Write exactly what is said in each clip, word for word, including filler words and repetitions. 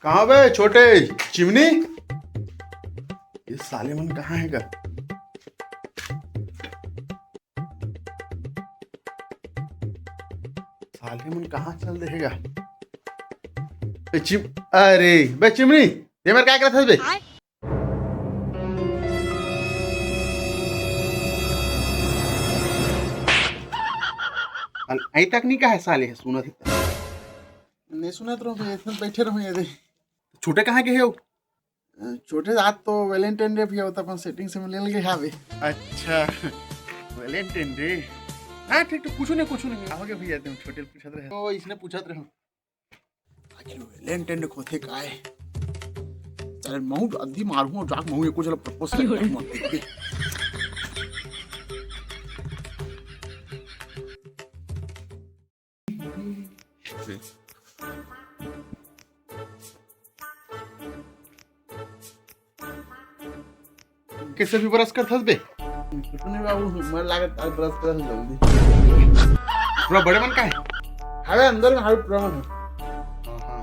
कहाँ बे छोटे चिमनी? ये साले मन कहाँ हे गा? साले मन कहाँ चल दे हे गा? बे चिम-, अरे बे चिमनी, ये मेर का करत हस बे? अल-, अई तक नहीं कहा साले, सुनत हे त। नहीं सुनत रहो भैया, इतने बैठे रहो ये दे। छोटे कहाँ गए हो? अ, छोटे आज तो Valentine Day भैया, होता अपन setting से मिले लगे हावे। अच्छा, Valentine Day। हाँ ठीक, तो कुछ नहीं, कुछ नहीं। आओगे भैया, तुम छोटे पूछत रहे। ओ, इसने पूछत रहे। आखिर Valentine Day होथे काय? चल, महू अद्धी मारू, जाके महू एको झन ल propose कर दूँ। कैसे भी brush करथस बे? कुछ नहीं बाबू, मैं लागत आज brush कर जल्दी। पूरा बड़े मन का है? अरे अंदर में हाउस प्रॉब्लम है। हाँ, हाँ।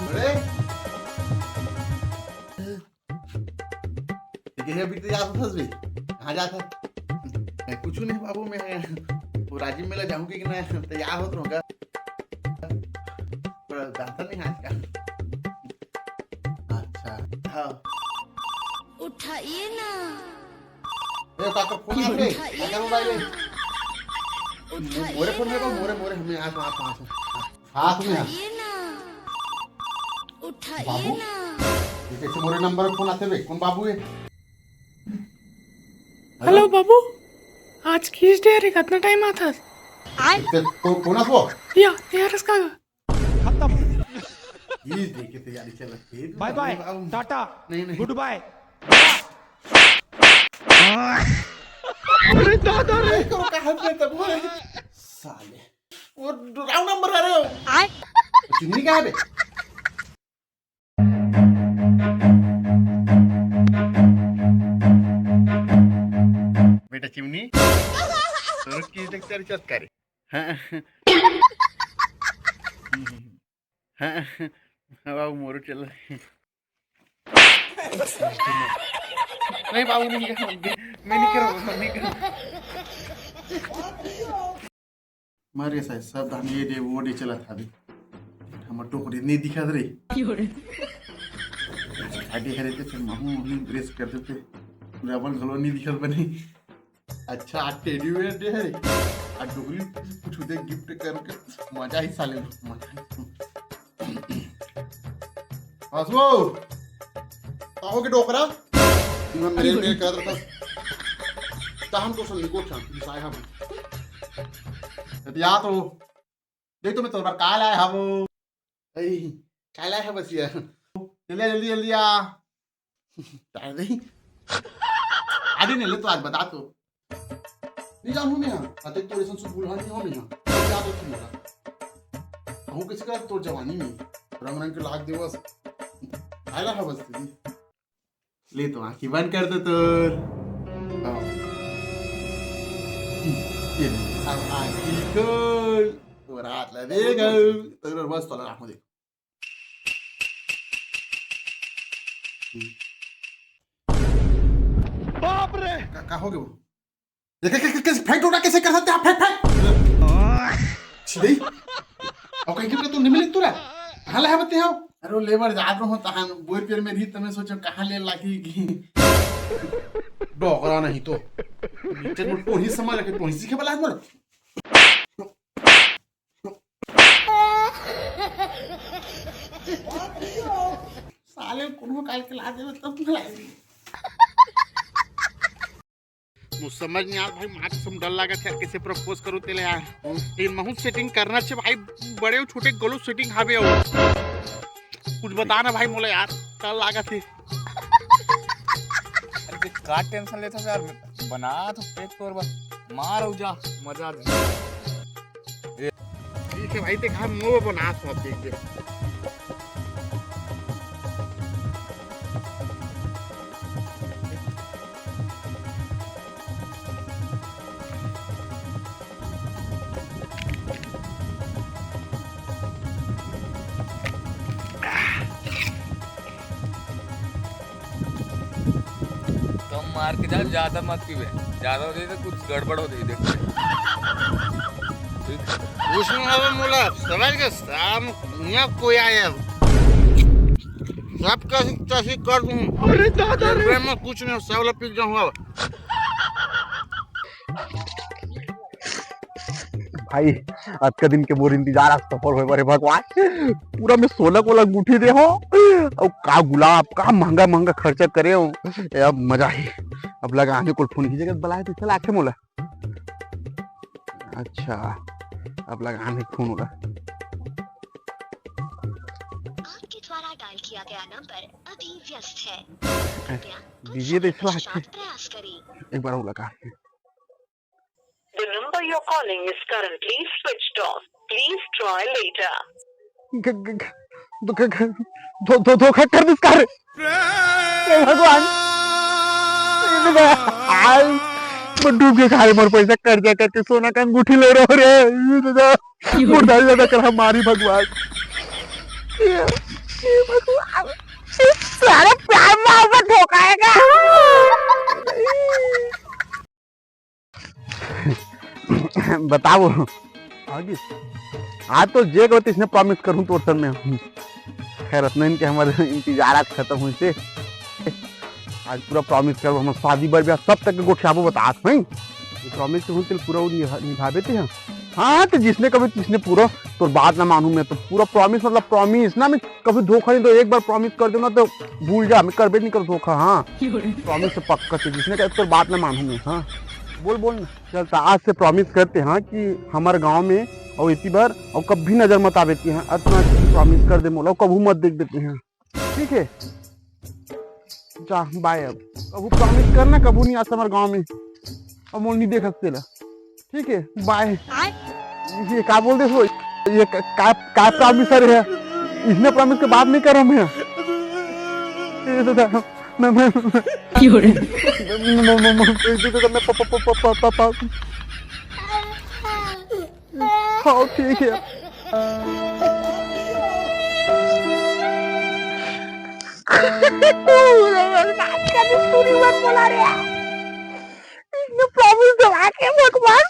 अरे, ये अभी तो याद फंस गई। कहाँ जात है? मैं कुछ नहीं बाबू, मैं वो राजीव मेला जाऊंगी कि ना, तैयार होत रहूंगा। पर जानता नहीं आज का। अच्छा, हाँ। उठाइए ना। ए, काका, फोन आ रे। उठाइए काका, मोबाइल ना। उठाइए मोरे फोन में ना। मोरे, मोरे, हमें आज, आज, आज। हाथ में हाथ। उठाइए ना। उठाइए बाबू? ना। ये कैसे मोरे नंबर पर फोन आते बे? कौन बाबू है? हेलो बाबू, आज किस डे रे? कितना टाइम आता? इतने को-, कौन है वो? या, यार इसका खत्म। ये देखे तैयारी चल रही है। बाय बाय, बाबू। टाटा, नहीं, नहीं। गुड बाय। अरे दादा रे। को कहाँ से तब वो साले। वो राउंड नंबर आ रहे हो। आय। चिमनी कहाँ है बे? बेटा चिमनी, तोर की देख तेरी चटकारी। हाँ। हाँ। हाँ, बाबू मोरू चल। नहीं बाबू, नहीं करूँगा, मैं नहीं करूँगा, मैं नहीं करूँगा। मारे साहब, सब धान ये दे, वो दे चलत हावे। हमर टोकरी नहीं दिखत रे। क्यों रे? आगे हरे ते फिर महू वही ब्रेस कर देते। डबल घलो नहीं दिखत बने। अच्छा, आज टेडी बेयर दे हरे। आज डोकरी कुछ दे गिफ्ट करके मजा ही साले, मजा ही। हसबो, आओगे डोकरा? मैं मेरे, मेरे कह रहा था। तहन तो सन निको छान, साय हम। या तो, देख तो मैं तोर बर का लाय हवो। ए, का लाय हवस या? जल्दी, जल्दी, जल्दी आ। टाइम नहीं। आदि नहीं ले तो आज बता तो। नहीं जानू मैं यहाँ। अते तोरे संग सुबुल हां नहीं हो मैं यहाँ। क्या तो थी मोला। कहूँ किसी का तोर जवानी में। रंग रंग के लाग देवस। आला हवस तेरी। ले तो आँखी बंद कर दो तोर। हाँ। ये ले। अब आँखी खोल। तोर हाथ ला दे गो। तोर बस तोला राखो दे। बाप रे! का, का हो गया वो? ये कै-, कै-, कै-, कैसे फेंक उठा, कैसे कर सकते हैं आप? फेंक, फेंक। छिड़ी। और कहीं गिफ्ट तो नहीं मिले तोला। कहाँ लाया बते हो? अरे वो लेबर जात रहो तहान बोर पेर में रही, तमे सोचो कहाँ ले लागी की। डोकरा नहीं तो। नीचे में टोही समझ के टोही सीखे वाला है मोर। साले कोनो काल के ला देवे तब ना लागे। मुझ समझ नहीं आ भाई, मार कसम डर लागत है, कैसे प्रपोज करूँ तेले यार। ये महू सेटिंग करना छे भाई, बड़े छोटे गलत सेटिंग हावे हो। कुछ बता ना भाई मोला यार, डर लागत है। अरे का टेंशन लेता यार, बना तो पेट तोर बा, मार हो जा, मजा आ जा। ठीक है भाई, देख हम वो बना सो देख दे। मार के जा, ज्यादा मत पीबे, ज्यादा हो जाए तो कुछ गड़बड़ हो जाए, देख। उसमें हवे मोला, समझ के, शाम दुनिया कोई आए अब। सब कसी तसी कर दूं। अरे दादा रे। मैं कुछ नहीं, सब ला पी जाऊंगा। भाई, अतका दिन के मोर इंतजार आज सफल होए बर हे भगवान। पूरा में सोना कोला गुठी दे हो, अउ का गुलाब, का महंगा महंगा खर्चा करे हो। ए, अब मजा ही। अब लगाने को फोन की जगह बुलाए तो चला आखे मोला। अच्छा, अब लगाने फोन होगा। आपके द्वारा डायल किया गया नंबर अभी व्यस्त है। कृपया कुछ बिजी है तो समय इसलिए पश्चात आके प्रयास करें। एक बार और लगा। The number you're calling is currently switched off. Please try later. ग-, ग-, ग-, धो-, धो-, धो-, धोखा कर दिस का रे। हे भगवान, ये तो मैं, आज मैं डूब के खा रे, मोर पैसा कर्जा करके सोना का अंगूठी ले रहे हो रे। ये तो जा, मोर दाई दादा कर हमारी भगवान। ये, ये भगवान, ये सारा प्यार मोहब्बत धोखा है का? बताओ। आगे। आज तो जे कहते इसने प्रॉमिस करूँ तोर सर में। खैर, अतना इनके हमारे इंतजार आज खत्म हुई से। आज पूरा प्रॉमिस करबो, हम शादी बर ब्याह सब तक के गोठियाबो, बतात हई। ये प्रॉमिस करूँ तेल पूरा वो निभा-, निभाबे ते हम। हाँ, तो जिसने कभी तिसने पूरा तोर बात ना मानूँ मैं, तो पूरा प्रॉमिस, मतलब प्रॉमिस ना, मैं कभी धोखा नहीं दो। एक बार प्रॉमिस कर दो ना, तो भूल जा, मैं करबे नहीं कर धोखा। हाँ, प्रॉमिस तो पक्का से, जिसने कहा तोर बात ना मानूँ मैं। हाँ, बोल, बोल ना। चल, तो आज से प्रॉमिस करते हैं कि हमारे गांव में और इतनी बार और कभी नजर मत आवे के हैं। अतना प्रॉमिस कर दे मोला, कभू मत देख देते हैं, ठीक है? जा, बाय। अब कभू प्रॉमिस करना, कभू नहीं आता हमारे गांव में, अब मोल नहीं देख सकते ला, ठीक है? बाय। ये का बोल दे सो? ये का, का, का प्रॉमिस है? इसने प्रॉमिस के बाद नहीं कर रहा मैं। ये तो था। मैं, मैं, मैं, क्यों रे? मैं, मैं, मैं, मैं, मैं, मैं, मैं, मैं, मैं, मैं, मैं, हाँ, ठीक है। इसने प्रॉमिस दबा के भगवान।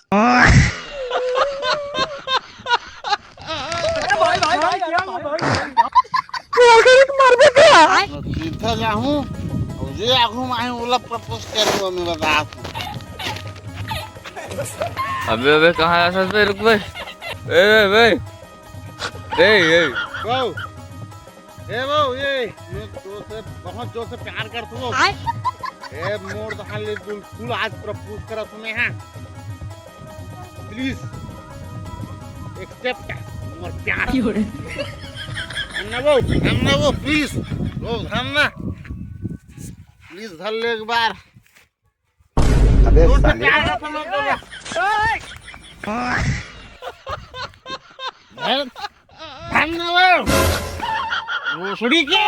मारबे का? मैं सीधा जाहूँ और जे आगू में आए, ओला प्रपोज कर दूँ, मैं बता दूँ। अबे, अबे, कहाँ जा सकते? रुक बे। ए, ए, ए। ए, ए। बाऊ। ए, बाऊ, ए। मैं तो से बहुत जोर से प्यार करता हूँ। आय? ए, मोर दहाले बिल्कुल आज प्रपोज करा तुम्हें, हाँ। प्लीज एक्सेप्ट मोर प्यार। क्यों रे? हम ना वो, हम ना वो, प्लीज। वो हम ना। प्लीज धर ले एक बार। अबे जोर से साले। प्यार करता हूँ मैं बोला। हैं? हम ना वो। वो सुड़ी के।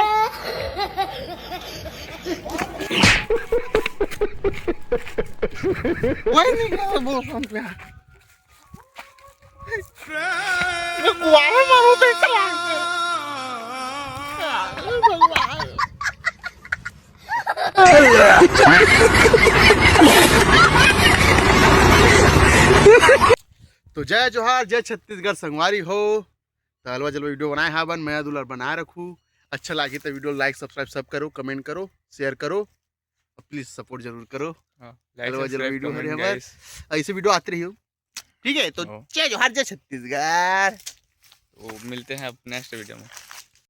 वही नहीं कर बोल सुन प्यार। मैं कुआरे मरूं तो इस लाग से। अरे भगवान। तो जय जोहार, जय छत्तीसगढ़ संगवारी हो। तो अलवा जलवा वीडियो बनाए हा बन, मया दुलार बनाए रखू। अच्छा लागी तो वीडियो लाइक, सब्सक्राइब सब करो, कमेंट करो, शेयर करो और प्लीज सपोर्ट जरूर करो। हाँ, लाइक, अलवा जलवा सब्सक्राइब, वीडियो कमेंट, हरे हमार। गाइस। ऐसे वीडियो आते रहियो। ठीक है, तो हाँ। जय जोहार, जय छत्तीसगढ़। तो मिलते हैं अब नेक्स्ट वीडियो में।